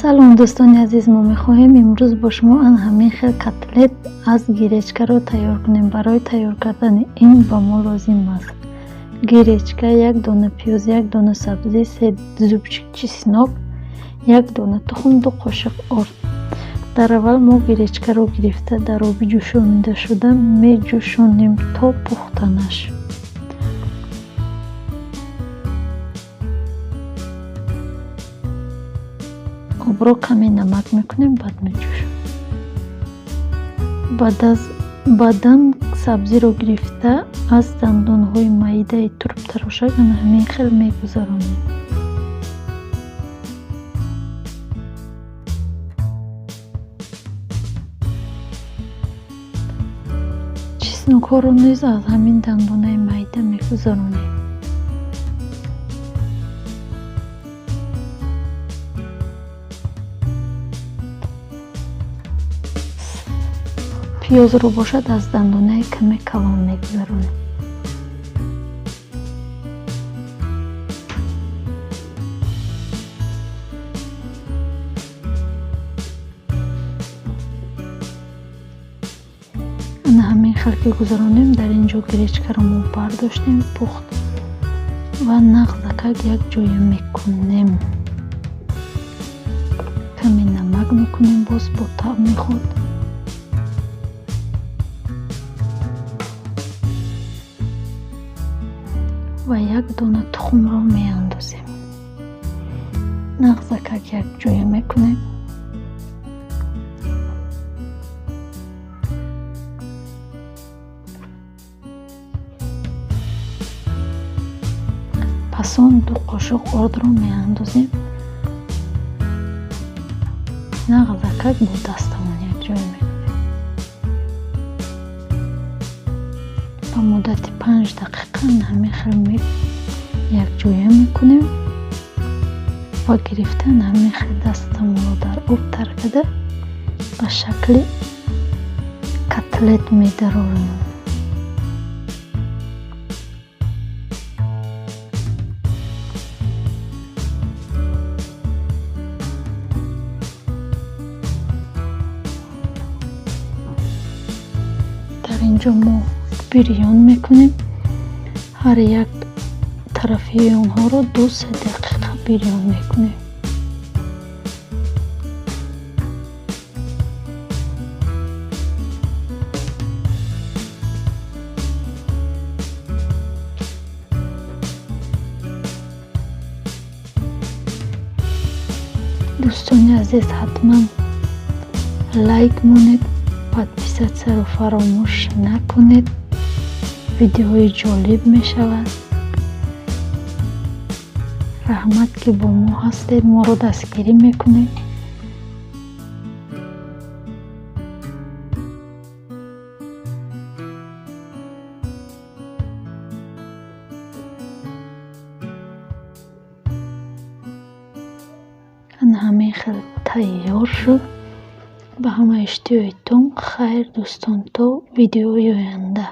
Салом, дӯстони азиз! Мо мехоҳем имрӯз бо шумо ан ҳамин хел котлет аз гречкаро тайёр кунем. Барои тайёр кардани ин ба мо лозим аст: гречка, як дона пиёз, як дона сабзӣ, се зубчик чеснок, як дона тухм, 2 қошиқ орд. Дар аввал мо гречкаро гирифта, дар оби ҷӯшонидашуда меҷӯшонем то пухтанаш. Обро каме намак мекунем, баъд меҷӯшонем. Баъдан сабзиро гирифта, аз дандонҳои майдаи турбтарошак ана ҳамин хел мегузаронем. Чеснокҳоро низ аз ҳамин дандонаи майда мегузаронем. Пиёзро бошад, аз дандонаи каме калон мегузаронем. Ана ҳамин хел ки гузаронем, дар ин ҷо гречкаро мо бардоштем, пухт ва нағзакак якҷоя мекунем. Каме намак мекунем, боз бо таъми худ. Ва як дона тухмро меандозем. Нағзакак якҷоя мекунем. Пас он 2 қошуқ ордро меандозем. Нағзакак бо дастамон якҷоя мекунем. Ба муддати 5 дақиқа ҳамин хел якҷоя мекунем ва гирифта, ҳамин хел дастамонро дар об тар карда, ба шакли котлет медарорем. Дар ин ҷо мо бирён мекунем. Ҳар як тарафи онҳоро 2-3 дақиқа бирён мекунем. Дӯстони азиз, ҳатман лайк монед, подписатьсяро фаромӯш накунед. Видеоҳои ҷолиб мешавад. Раҳмат, ки бо мо ҳастед, моро дастгирӣ мекунед. Ана ҳамин хел тайёр шуд. Ба ҳама иштиҳои том. Хайр, дӯстон, то видеои оянда.